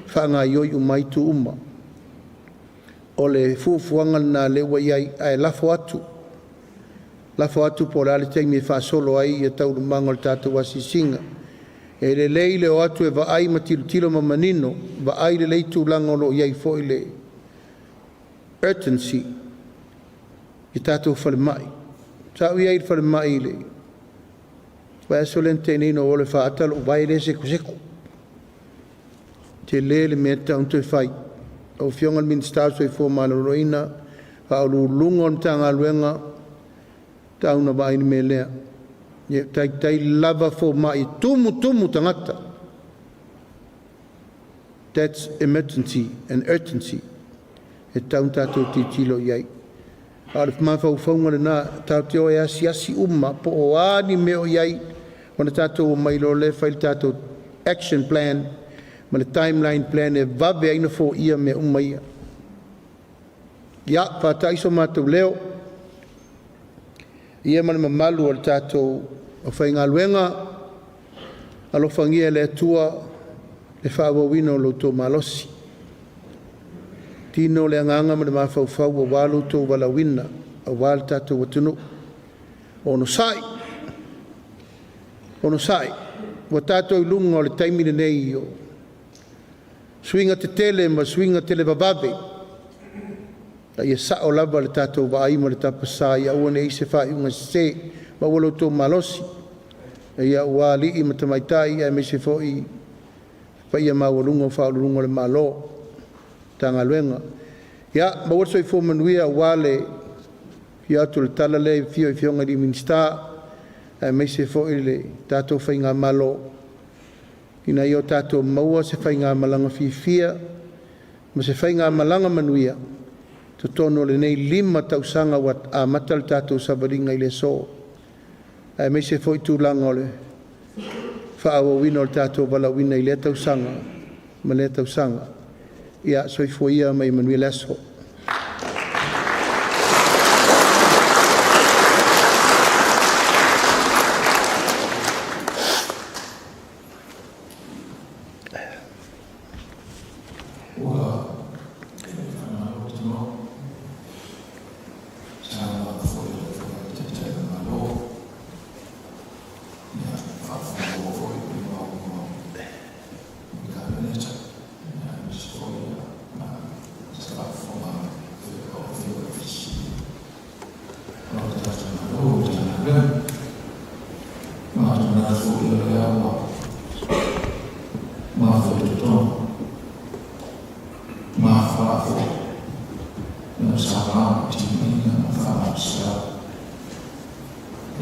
faagaoioi uma ai itu uma. O le fuafuaga lena lea ua i ai, ae lafo atu, lafo atu po o le a le taimi e faasolo ai taualumaga o le tatou asiasiga. E lelei le o atu e vaai ma tilotilo ma manino, vaai lelei tulaga o lo o i ai foi le urgency i tatou falemai. Sa ou i ai i le falemai i le vaiaso lea na tea nei na ou alu e faata lou vae lea e sekoseko. Tele le mea e tatau ona toe fai. Lau Afioga i le Minisita o le Soifua Maloloina, Faauluuluga o Matagaluega, tau ina vaai le mea lea. Ia taitai lava fomai e tumutumu tagata. That's emergency and urgency. E tatau ona tatou tilotilo i ai. A o le mafaufauga lena, tatou te o e asiasi uma po o a ni mea o i ai, ona tatou omai loa lea fai le tatou action plan ma le timeline plan e vave ai ona foia mea uma ia. Ia, faata'i so matou leo, ia ma le mamalu o le tatou aufaigaluega, alofagia e le Atua le faaauauina o lo outou malosi. Tino le agaga ma le mafaufau aua lo outou valaauina aua le tatou atunuu. Onosai, onosai, ua tatou i luga o le taimi lenei o suiga tetele ma suiga televavave, a ia sao lava le tatou vaai ma le tapasa ia aua ne i i ai se faaiuga sese. Maua lo outou malosi aua alii ma tamaitai aemaise foi Paia maualuga o Faauluuluga o le Malo, Matagaluega. Ia maua le soifua manuia aua le afio atu o le tala lea i le afio o Afioga i Minisita aemaise foi le tatou Faigamalo, ina ia o tatou maua se faigamalaga fiafia ma se faigamalaga manuia i totonu o lenei 5 tausaga ua amata le tatou savaliga i le aso, aemaise foi tulaga o le faaauauina o le tatou valaauina i lea tausaga ma lea tausaga. Ia soifua ia ma ia manuia le aso. Ua faamalo tanoa, saunoa foi i lau Afioga i le Taitai o le Malo, ia faafogafoga foi i le maualuga o le Kapeneta, aemaise foi se faafofoga o Afioga i Ofisa Sili o le tatou Malo i Matagaluega. Matou te manatu foi o lea ua mafuaa i totonu mafuaa foi o saunoaga, timaiga ma faamalosiau.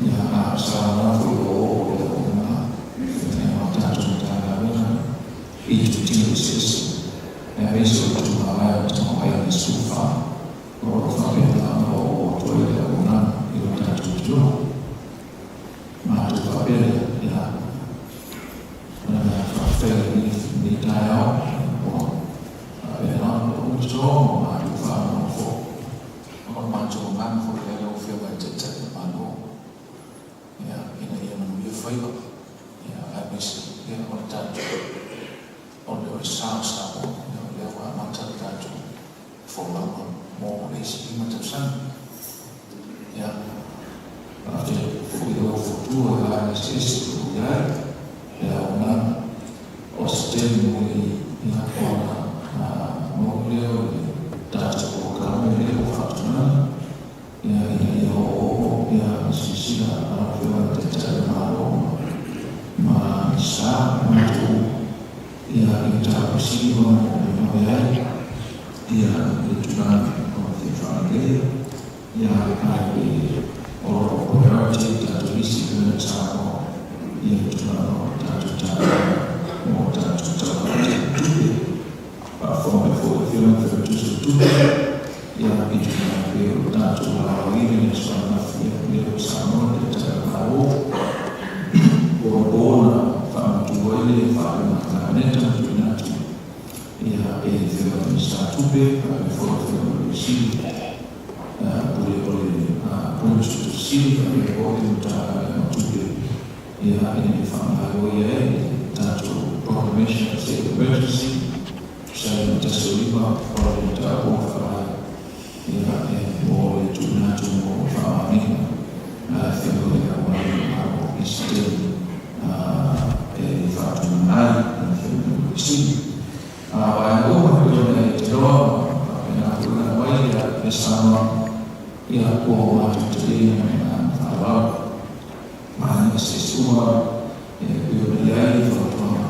Ia, a o saunoaga foi ua oo i le auaunaga o tatou Matagaluega i itutino eseese, aemaise o le mavae o le tamaoaiga 14 o lo o faapena ona oo atu ai le auaunaga i lo tatou atunuu. Matou faapea lea, ia, o le mea faafetai i lenei taeao ua faapena ona taoto ma matou faalogologo foi. O le matou agaga foi lea lau Afioga i le Taitai o le Malo, ia, ina ia manuia faiva, ia, aemaise, ia, o le tatou, o le sa o Samoa, ia, o lea ua amata le tatou folauga mo le isi 5 tausaga. Ia, faafetai foi i lau fautua i vaega eseese o lo o i ai le auaunaga. O se taimi mulimuli, ia, ona maua lea o le tatou polokalame lea ua faatulaga, ia, ina ia oooo, ia, silasila lau Afioga i le Taitai o le Malo ma Minisita ma matou, ia, i mataupu sili ona manaomia ai, ia, le tulaga o le fia faaleleia, ia, ae o lo o priority tatou isi pei ona saunoa, ia, le tulaga o le tatou tapenaga mo tatou Tala Faatatau o Tupe. Faafofoga mai foi le Afioga i le Failautusi o Tupe, ia, i tulaga pei o le tatou valaauina i le aso ananafi, ia, o lea ua saunoa le Taitai o le Malo, ua opo na faamautu ai le faaiuga a le Kapeneta ma tuuina atu, ia, e le Afioga i le Minisita o Tupe faapea foi le Afioga i le Sili Pule o le Pule Suetusi Sili faapea foi le Matagaluega o Tupe, ia, ina ia faagaoioi ai le tatou Proclamation of State of Emergency tusa ai ma le 105 o le mataupu o faavae, ia, e mo le tuuina atu mo le faamaoniga a le Afioga i Le Ao Mamalu o le Malo i se taimi e faatulaga ai le Afioga i le Sili. A o vaega uma e pei ona e tanoa ma faapena foi ona aumai le saunoaga, ia, ua matou taliaina ma le agaga faaaloalo. Vaega eseese uma lava e pei ona i ai le fautuaga,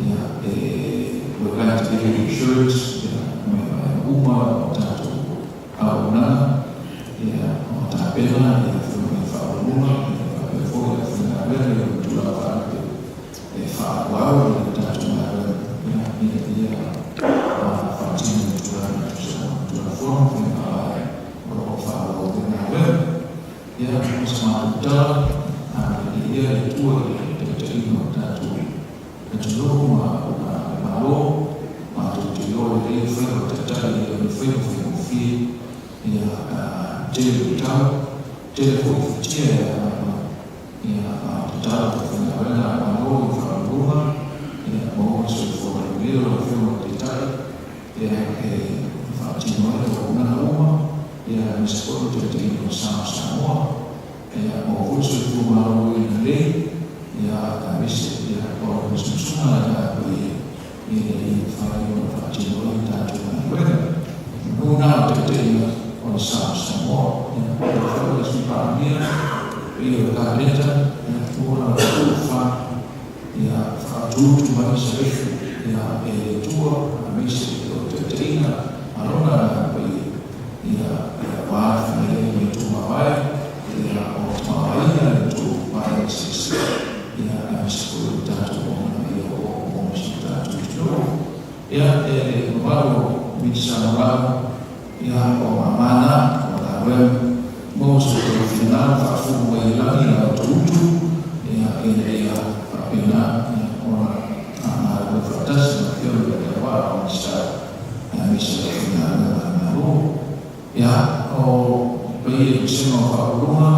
ia, e we're glad to give you the assurance, ia, mai vaega uma lava o tatou auaunaga, ia, o tapena ia Afioga i Faauluuluga, ia, faapea foi le aufaigaluega i ona tulaga faalupe e faaauau le tatou galuega, ia, ina ia faatino i tulaga e tusa ma Tulafono ma faiga faavae o lo o faaauau ai le galuega. Ia, o se matou tala, agalelei ia le Atua i le taitaiga o le tatou atunuu ma le Malo, matou te iloa lelei le faiva o taitai e le o ni faiva faigofie, ia, tele luitau, tele foi futia e agai mai, ia, a o tatalo i le aufaigaluega a le Malo i Faauluuluga, ia, maua le soifua manuia o lau Afioga i le Taitai, ia, e faatino ai auaunaga uma, ia, aemaise foi o le taitaiga o le sa o Samoa, ia, maua foi le soifua maloloina lelei, ia, aemaise, ia, o le musumusuga lena e pei ina ia mafai ona faatino ai le tatou galuega. Manu na o le taitaiga o le sa o Samoa, ia, maua foi le Sui Palemia, le paia o le Kapeneta, ia, maua la outou tofa, ia, faatutu mai se vefu. Ia, e le Atua, aemaise o le taitaiga a Lona Agaga Paia, ia, ia aua le fagalelei mai outou mavae, ia, o tamaoaiga i outou vaega eseese, ia, aemaise foi o le tatou auaunaga ia oooo mo si o tatou atunuu. Ia, e le mamalu o Minisita Lagolago, ia, o mama na, o galuega, maua so outou finagalo faafugu mai i lagi la outou utu, ia, ina ia faapena, ia, ona galulue faatasi ma Afioga i le Auvaa o Minisita aemaise o le aufaigaluega a le Malo. Ia, o paia i Vasega o Faauluuluga,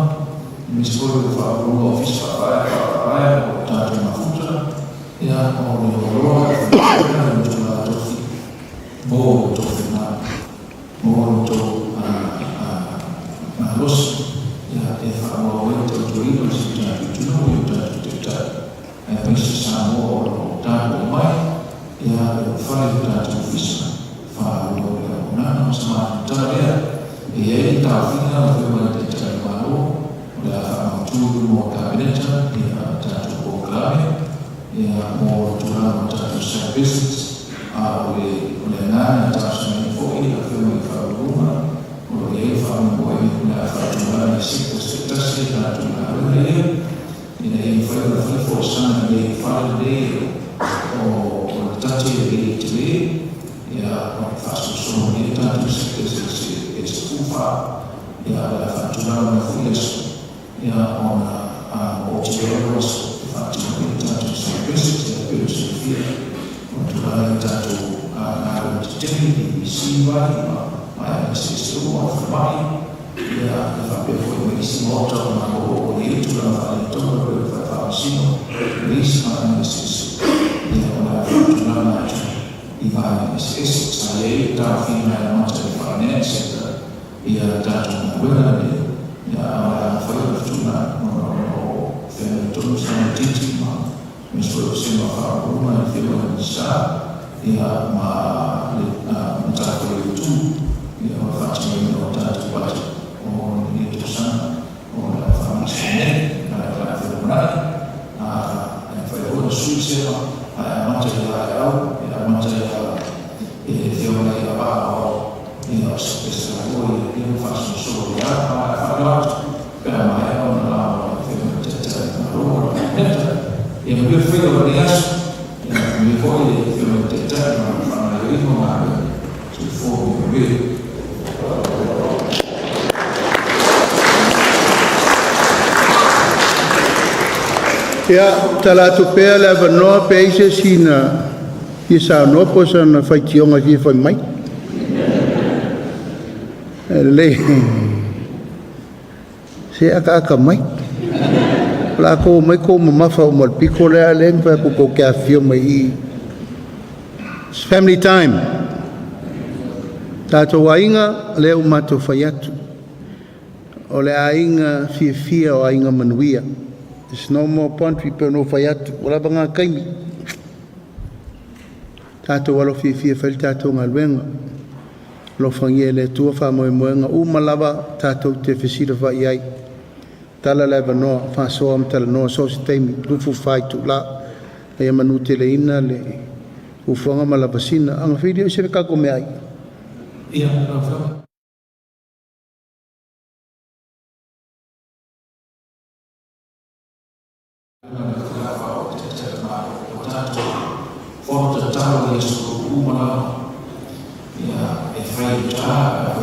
aemaise foi o Faauluuluga o Ofisa Faavae Faavae o tatou mafuta, ia, o le loaloa e faapena i outou latofi, maua o outou finagalo, maua lo outou malosi, ia, e faaauau ai le tautuaina o si o tatou atunuu i o tatou taitai. Aemaise Samoa o lo o tapuai mai, ia, e fai o tatou ofisa faaauau le auaunaga. O se matou tala lea, e i ai le taofiga lau Afioga i le Taitai o le Malo, o le a faamautu i luma o le Kapeneta ia tatou polokalame ia mo le tulaga o tatou side business, a o le o le agaga e talosagaina foi i Afioga i Faauluuluga o lo o i ai le faamoemoe o le a faatulaga i sectors taitasi a tatou galuega ia, Ina ia mafai ona fai folasaga lelei i fale lenei o le tate e le tele, ia, ona faasolosolo mai ai tatou sectors e 14, ia, o le a faatulaga mai foi aso, ia, ona maoti loa lea o aso e faatino ai le tatou site visit, ia, pei ona silafia, ona tulaga i tatou galuega tetele, EPC, vai ma vaega eseese uma o le falemai. Ia, e faapea foi ma isi maota o Malo o i ai tulaga faaletonu e pei o le Fale Faamasino ma isi vaega eseese, ia, o le a faatulaga atu i vaega eseese. Sa i ai le taofiga e amata i le Finance Sector ia tatou galuega lenei, ia, a o le a mafai ona fetuunai ona o lo o feagai tonu se tamaitiiti ma aemaise foi o Vasega o Faauluuluga i le Afioga i le Minisita, ia, ma le Matafaioi Tu, ia, o le faatinoina o tatou budget o lenei tausaga o le a faamasino nei, ma le a felumanai, a e mafai foi ona sui se ma ae amata ia Aeau, e amata ia e le Afioga ia Vaa ia, o se pese lua ia, ia ma faasolosolo ia, ma e faailoa atu pe a maea ona lao le Afioga i le Taitai o le Malo o le Kapeneta. Ia manuia faiva o lenei aso, ia manuia foi le Afioga i le Taitai ma le faagaoioiga o galuega. Soifua ma ia manuia. Ia, tala atu pea le avanoa pe i ai se isi na fia saunoa po o sana faitioga e fia fai mai. E lelei se akaaka mai. O le a kou omai kou mamafa uma i le pito lea, a o lea e mafai atu tou te afifio mai i i. It's family time. Tatou aiga, lea ua matou fai atu. O le aiga fiafia o aiga manuia. There's no more pantry pe ona ou fai atu. Ua lava ngā taimi. Tatou alo fiafia e fai le tatou galuega. Alofagia e le Atua faamoemoega uma lava tatou te fesilafai ai. Tala le avanoa, faasoa ma talanoa so o se taimi, 24 itula. Ia manuteleina le ufoaga ma lavasina. Agafili o se tatou meaai. Ia, lau Afioga. Luga o le Taitai o le Malo, o tatou fono tatalo i aso uma lava, ia, e fai i uta.